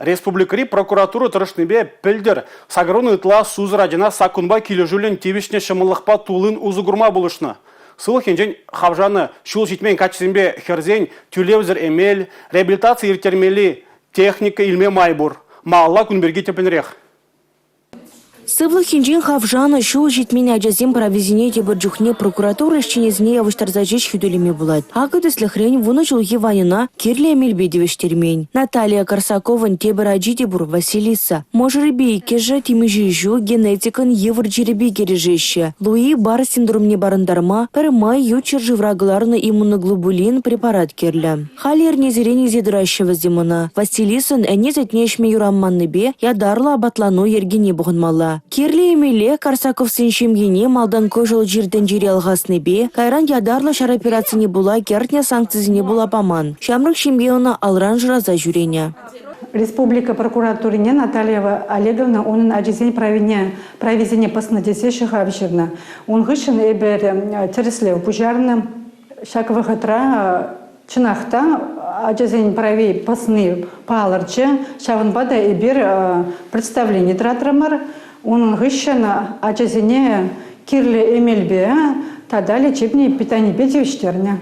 Республикӑри прокуратура тӑрӑшнипе пӗлтӗр 80 ытла сусӑр ачана саккунпа килӗшӳллӗн тивӗҫнӗ ҫӑмӑллӑхпа туллин усӑ курма пулӑшнӑ. Сывлӑх енчен хавшанӑ ҫул ҫитмен каччӑсемпе хӗрсен тӳлевсӗр эмел, реабилитаци ирттермелли техника илме май пур. Малалла кун пирки тӗплӗнрех. Сывлӑх енчен хавшанӑ ҫул ҫитмен ачасен прависене тепӗр чухне прокуратура ӗҫченӗсене явӑҫтарса ҫеҫ хӳтӗлеме пулать. Акӑ, тӗслӗхрен, вунӑ ҫулхи Ваньӑна кирлӗ эмелпе тивӗҫтермен. Наталия Корсакован тепӗр ачи те пур – Василиса. Мӑшӑрӗпе иккӗшӗ темиҫе ҫул генетикӑн йывӑр чирӗпе кӗрешеҫҫӗ. Луи Бар синдромне парӑнтарма пӗрмай ют ҫӗршывра кӑларнӑ иммуноглобулин препарат кирлӗ. Халӗ эрнесерен илсе тӑраҫҫӗ вӗсем ӑна. Василисӑн ӗне сӗтне ӗҫме юраманнипе ятарлӑ апатлану йӗркине пӑхӑнмалла. Кирлӗ эмеле Карсаковсен ҫемйине малтан кӑшӑл чир тӗнчере алхаснипе, кайран ятарлӑ ҫар операцине пула кӗртнӗ санкцисене пула паман. Ҫамрӑк ҫемье ӑна алран шыраса ҫӳренӗ. Республика прокуратурине Наталья Олеговна унӑн ачисен правине прависене пӑснӑ тесе ҫӑхав ҫырнӑ. Ун хыҫҫӑн эпир тӗрӗслев пуҫарнӑ. Ҫак вӑхӑтра чӑнах та ачасен прави пӑсни палӑрчӗ. Ҫавӑнпа та эпир представлени тӑратрӑмӑр. Унӑн хыҫҫӑн ачасене кирлӗ эмелпе тата лечебный питанипе тивӗҫтернӗ.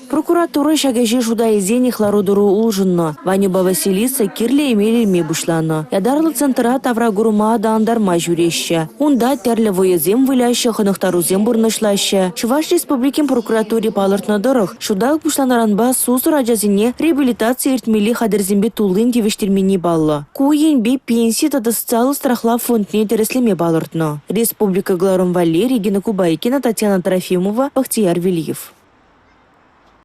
Прокуратура ҫак ӗҫе шута илсенех лару-тӑру улшӑннӑ. Ваньӑпа Василиса кирлӗ эмел илме пуҫланӑ. Ятарлӑ центра тавра курӑма аталантарма ҫӳреҫҫӗ. Унта тӗрлӗ вӑйӑсем выляҫҫӗ, хӑнӑхтарусем пурнӑҫлаҫҫӗ. Чӑваш Республикин прокуратури палӑртнӑ тӑрӑх, ҫулталӑк пуҫланнӑранпа сусӑр ачасене реабилитаци иртмелли хатӗрсемпе туллин тивӗҫтерменни паллӑ. Ку енпе пенси тата социаллӑ страхлав фондне тӗрӗслеме палӑртнӑ. Республика кӑларӑм валли Регина Кубайкина, Татьяна Трофимова, Бахтияр Велиев.